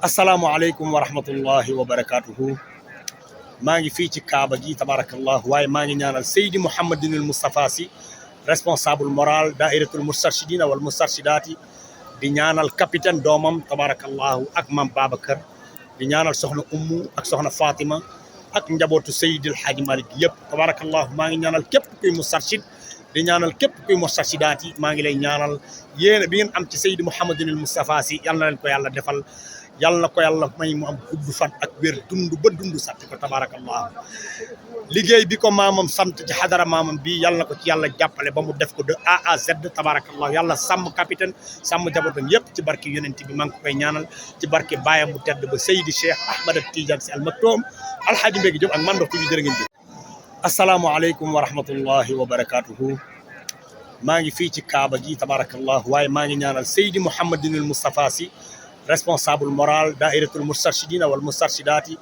asalaamualeykum wa rahmatullahi wa barakatuhu maa ngi fii ci Kaaba gi tabarakallah waaye maa ngi ñaanal Seydi Mouhamadinil Moustapha Sy responsable moral dairatul moustarchidina wal moustarchidaati di ñaanal capitaine doomam tabarakallahu ak mam Babacar di ñaanal soxna Ummu ak soxna Fatima ak njabootu Seydil Hadji Malick yëpp tabarakallahu maa ngi ñaanal képp kuy moustarchid di ñaanal képp kuy moustarchidaati maa ngi lay ñaanal yéen bi ngeen am ci Seydi Mouhamadinil Moustapha Sy yal na leen ko yàlla defal yàlla na ko yàlla may mu am gudd fan ak wér dund ba dund sant ko tabarakallah liggéey bi ko maamam sant ci xadara maamam bi yàlla na ko ci yàlla jàppale ba mu def ko de A à Z tabarakallah yàlla sàmm capitaine sàmm jabootam yëpp ci barke yonent bi maa ngi ko koy ñaanal ci barke baayam bu tedd ba Seydi Cheikh Ahmad Tidiane Sy Al Maktoum Alhaaji Mbégi Diop ak Mame Ndokh TV jërë ngeen jëf asalaamualeykum wa rahmatullahi wa barakatuhu maa ngi fii ci Kaaba gi tabarakallah waaye maa ngi ñaanal Seydi Mouhamadinil Moustapha Sy responsable moral dairatul moustarchidina wal moustarchidaati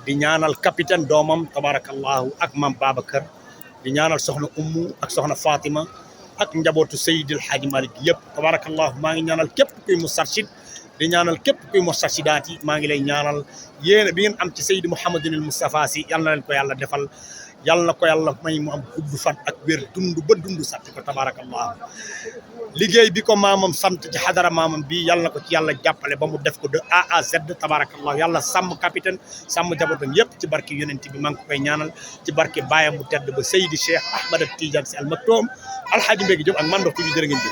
di ñaanal capitaine doomam tabarakallahu ak mam Babacar di ñaanal soxna Ummu ak soxna Fatima ak njabootu Seydil Hadji Malick yëpp tabarakallahu maa ngi ñaanal képp kuy moustarchid di ñaanal képp kuy moustarchidaati maa ngi lay ñaanal yéen bi ngeen am ci Seydi Mouhamadinil Moustapha Sy yal na leen ko yàlla defal yàlla na ko yàlla may mu am gudd fan ak wér dund ba dund sant ko tabarakallah liggéey bi ko maamam sant ci xadara maamam bi yàlla na ko ci yàlla jàppale ba mu def ko de A à Z tabarakallah yàlla sàmm capitaine sàmm jabootam yëpp ci barke yonent bi maa ngi ko koy ñaanal ci barke baayam bu tedd ba Seydi Cheikh Ahmad Tidiane Sy Al Maktoum Alhaaji Mbégi Diop ak Mame Ndokh TV jërë ngeen jëf